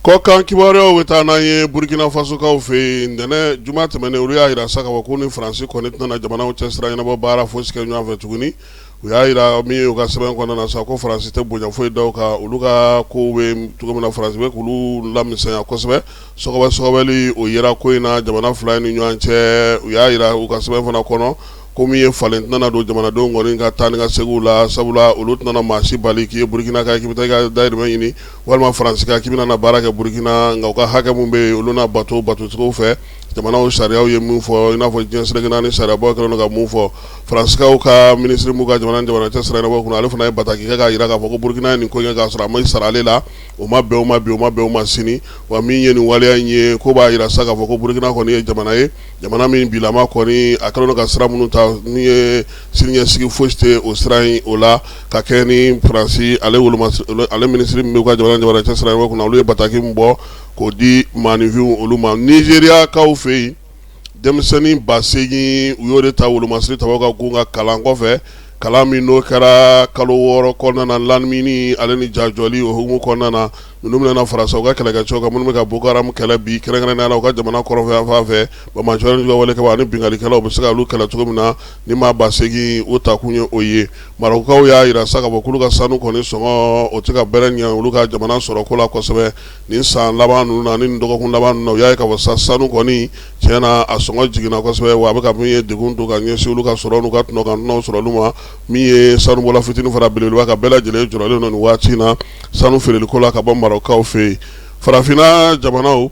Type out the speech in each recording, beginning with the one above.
Kɔkan kibaruyaw bɛ taa n'an ye Burkina Fasokaw fɛ yen ntɛnɛn juma tɛmɛnen, olu y'a jira sa k'a fɔ k'u ni Faransi kɔni tɛna jamanaw cɛ sira ɲɛnabɔ baara fosi kɛ ɲɔgɔn fɛ tuguni. U y'a jira min ye u ka sɛbɛn kɔnɔna na sa, ko Faransi tɛ bonya foyi da u kan, olu ka kow bɛ cogo min na, Faransi bɛ k'olu lamisɛnya kosɛbɛ. Sɔgɔbɛ sɔgɔbɛli o yera ko in na jamana fila in ni ɲɔgɔn cɛ. U y'a jira u ka sɛbɛn fana kɔnɔ ko min ye falen tɛna don jamanadenw kɔni ka taa ni ka seginw la, sabula olu tɛna maa si bali k'i ye Burukina ka k'i bɛ taa i ka dayirimɛ ɲini walima Faransi ka k'i bɛna na baara kɛ Burukina, nka u ka hakɛ min bɛ yen, olu n'a bato batocogo fɛ jamanaw sariyaw ye min fɔ, i n'a fɔ diɲɛ seleke naani sariyabaw kɛlen don ka mun fɔ. Faransikaw ka minisiri min ka jamana ni jamana cɛ sira ɲɛnabɔ kunna, ale fana ye bataki kɛ k'a jira k'a fɔ ko Burukina ye nin ko kɛ k'a sɔrɔ a ma sara ale la, o ma bɛn u ma bi, o ma bɛn u ma sini. Wa min ye nin waleya in ye, ko b'a jira sa k'a fɔ ko Burukina kɔni ye jamana ye, jamana min bilama kɔni a kɛlen don ka sira minnu ta, min ye siniɲɛsigi fosi tɛ o sira in o la, ka kɛ ni Faransi ale ale minisiri min bɛ ka jamana jamana cɛ sira ɲɛnabɔ kunna, olu ye bataki min bɔ k'o di maaninfinw olu ma. Nizeriyakaw fɛ yen, denmisɛnnin 8000, u y'o de ta wolomasiri tabaw ka gun ka kalan kɔfɛ, kalan min n'o kɛra kalo 6 kɔnɔna na, lamini ale ni jajɔli o hukumu kɔnɔna na. Ninnu bɛna fara sa u ka kɛlɛkɛcɛw kan minnu bɛ ka Boko Haram kɛlɛ bi, kɛrɛnkɛrɛnnenya la u ka jamana kɔrɔnfɛ yanfan fɛ, banbaanciwale ni walekɛlaw ani binkannikɛlaw bɛ se ka olu kɛlɛ cogo min na. Ni maa 8000, o takun ye o ye. Marɔkukaw y'a jira sa k'a fɔ k'olu ka sanu kɔni sɔngɔ, o tɛ ka bɛrɛ ɲɛ olu ka jamana sɔrɔko la kosɛbɛ nin san laban ninnu na ni nin dɔgɔkun laban ninnu na. U y'a ye k'a fɔ sa sanu kɔni tiɲɛ na, a sɔngɔ jiginna kosɛbɛ, wa a bɛ ka min ye degun don ka ɲɛsin olu ka sɔrɔ n'u ka tɔnɔ kan tɔnɔw sɔrɔli ma. Min ye sanubɔla fitinin fara belebeleba kan, bɛɛ lajɛlen jɔrɔlen don nin waati in na sanu feereliko la ka bɔ Marɔkukaw fɛ yen. Farafinna jamanaw,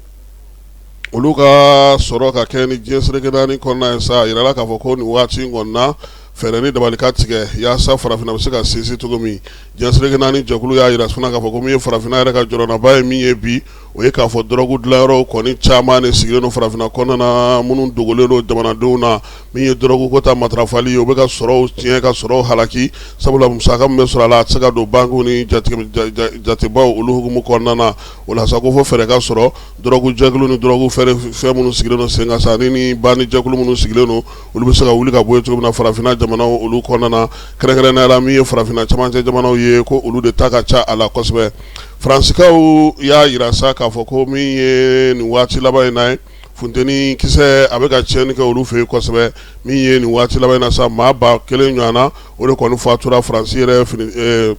olu ka sɔrɔ ka kɛ ni diɲɛ seleke naani kɔnɔna ye sa, a yirala k'a fɔ ko nin waati in kɔnɔna, fɛɛrɛ ni dabali ka tigɛ yaasa farafinna bɛ se ka sinsin cogo min. Diɲɛ seleke naani jɛkulu y'a jira fana k'a fɔ ko min ye farafinna yɛrɛ ka jɔrɔnaba ye min ye bi, o ye k'a fɔ dɔrɔgu dilanyɔrɔw kɔni caman de sigilen don farafinna kɔnɔna na, minnu dogolen don jamanadenw na. Min ye dɔrɔgu ko ta matarafali ye, o bɛ ka sɔrɔw tiɲɛ, ka sɔrɔw halaki, sabula musaka min bɛ sɔrɔ a la, a tɛ se ka don bankiw ni jatebaw olu hukumu kɔnɔna na. O la sa, ko fo fɛɛrɛ ka sɔrɔ dɔrɔgu jɛkulu ni dɔrɔgu fɛn fɛn minnu sigilen don sen kan sa, ni bandi jɛkulu minnu sigilen don, olu bɛ se ka wuli ka bɔ yen cogo min na farafinna jamanaw olu kɔnɔna na, kɛrɛnkɛrɛnnenya la min ye farafinna camancɛ jamanaw ye, ko olu de ta ka ca a la kosɛbɛ. Faransikaw y'a jira sa k'a fɔ ko min ye nin waati laban in na ye, funteni kisɛ a bɛ ka tiɲɛni kɛ olu fɛ yen kosɛbɛ. Min ye nin waati laban in na sa, maa 1000 ɲɔgɔn na, o de kɔni fatura. Faransi yɛrɛ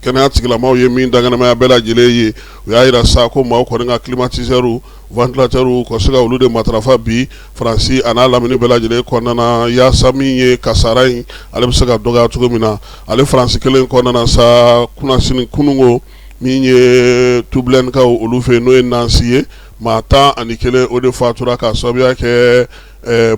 kɛnɛya tigilamaw ye min dankɛnɛmaya bɛɛ lajɛlen ye, u y'a jira sa ko maaw kɔni ka climatiseur, ventilateur, ka se ka olu de matarafa bi Faransi a n'a lamini bɛɛ lajɛlen kɔnɔna na, yaasa min ye kasara in ale bɛ se ka dɔgɔya cogo min na. Ale Faransi kelen kɔnɔna na sa, kunasini kununko, min ye Toublainekaw olu fɛ yen, n'o ye Nancy ye, maa 11, o de fatura k'a sababuya kɛ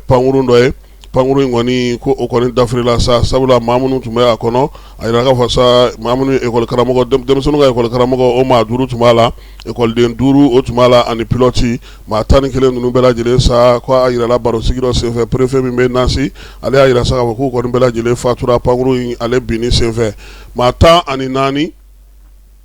pankurun dɔ ye. Pankurun in kɔni, ko o kɔni dafirila sa, sabula maa minnu tun bɛ a kɔnɔ, a jira k'a fɔ sa maa minnu ye école karamɔgɔ, denmisɛnninw ka école karamɔgɔ, o maa 5 tun b'a la, école 5 o tun b'a la, ani pilote. Maa 11 ninnu bɛɛ lajɛlen sa, ko a jirala barosigi dɔ senfɛ, préfet min bɛ Nancy, ale y'a jira sa k'a fɔ k'u kɔni bɛɛ lajɛlen fatura pankurun in ale binni senfɛ. Maa 14,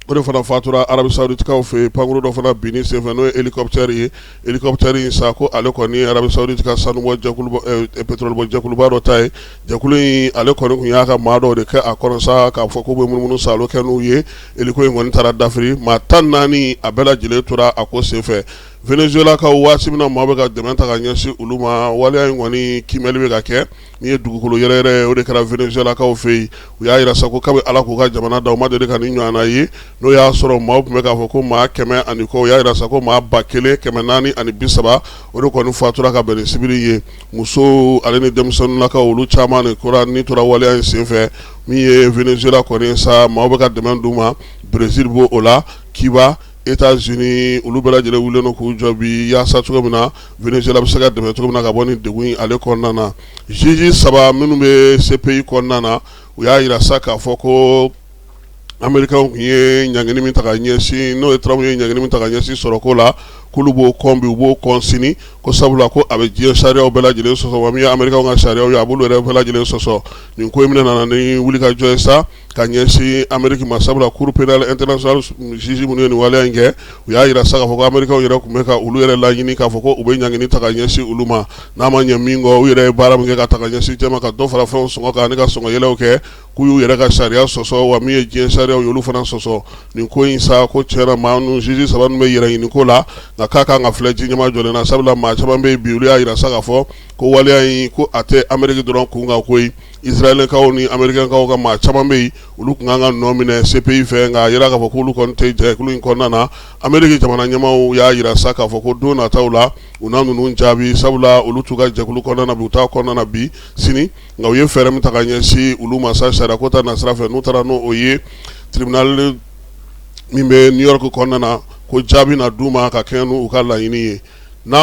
o de fana fatura Arabie Saouditekaw fɛ yen, pankurun dɔ fana binni senfɛ, n'o ye hélicoptère ye. Hélicoptère in sa, ko ale kɔni ye Arabie Saoudite ka sanubɔ jɛkulu, pétrole bɔ jɛkuluba dɔ ta ye. Jɛkulu in ale kɔni tun y'a ka maa dɔw de kɛ a kɔnɔ sa, k'a fɔ k'u bɛ munumunu saalo kɛ n'u ye. Hélico in kɔni taara dafiri, maa 14, a bɛɛ lajɛlen tora a ko senfɛ. Venezuela ka waati min na maa bɛ ka dɛmɛ ta ka ɲɛsin olu ma, waleya in kɔni kiimɛli bɛ ka kɛ. Min ye dugukolo yɛrɛyɛrɛ, o de kɛra Venezuelakaw fɛ yen. U y'a jira sa ko kabi Ala k'u ka jamana da, u ma deli ka nin ɲɔgɔnna ye. N'o y'a sɔrɔ maaw tun bɛ k'a fɔ ko maa 100 ani kɔ, u y'a jira sa ko maa 1430, o de kɔni fatura ka bɛn ni sibiri ye. Musow ale ni denmisɛnninlakaw, olu caman de kora ni tora waleya in senfɛ. Min ye Venezuela kɔni sa, maaw bɛ ka dɛmɛ d'u ma. Brésil b'o o la, Cuba, États-Unis, olu bɛɛ lajɛlen wulilen don k'u jɔ bi yaasa cogo min na Venezuela bɛ se ka dɛmɛ cogo min na ka bɔ nin degun in ale kɔnɔna na. Juge saba minnu bɛ CPI kɔnɔna na, u y'a jira sa k'a fɔ ko Américains tun ye ɲangini min ta ka ɲɛsin, n'o ye Trump ye ɲangini min ta ka ɲɛsin sɔrɔko la, K'olu b'o kɔn bi, u b'o kɔn sini, ko sabula ko a bɛ diɲɛ sariyaw bɛɛ lajɛlen sɔsɔ, wa min ye Amerikaw ka sariyaw ye, a b'olu yɛrɛ bɛɛ lajɛlen sɔsɔ. Nin ko in minɛ nana ni wulikajɔ ye sa ka ɲɛsin Ameriki ma, sabula Cour pénale internationale juge minnu ye nin waleya in kɛ, u y'a jira sa k'a fɔ ko Amerikaw yɛrɛ tun bɛ ka olu yɛrɛ laɲini k'a fɔ ko u bɛ ɲangini ta ka ɲɛsin olu ma, n'a ma ɲɛ min kɔ, u yɛrɛ ye baara min kɛ ka ta ka ɲɛsin cɛ ma, ka dɔ fara fɛnw sɔngɔ kan ani ka sɔngɔ yɛlɛw kɛ, k'u y'u yɛrɛ ka sariya sɔsɔ, wa min ye diɲɛ sariyaw ye, olu fana sɔsɔ. Nin ko in sa, ko tiɲɛ na, maa ninnu juge saba ninnu bɛ yɛrɛ ɲini ko la, nka k'a kan ka filɛ ji ɲɛma jɔlen na, sabula maa caman bɛ yen bi, olu y'a jira sa k'a fɔ ko waleya in, ko a tɛ Ameriki dɔrɔn kun kan koyi. Israɛlkaw ni Amerikɛnkaw ka maa caman bɛ yen, olu tun kan ka nɔ minɛ CPI fɛ, nka a jira k'a fɔ k'olu kɔni tɛ jɛkulu in kɔnɔna na. Ameriki jamana ɲɛmaaw y'a jira sa k'a fɔ ko don nataw la, u na ninnu jaabi, sabula olu t'u ka jɛkulu kɔnɔna na bi, u t'a kɔnɔna na bi sini, nka u ye fɛɛrɛ min ta ka ɲɛsin olu ma sa sariya ko ta nasira fɛ, n'u taara n'o ye tribunal min bɛ New York kɔnɔna na, ko jaabi na d'u ma ka kɛɲɛ n'u ka laɲini ye.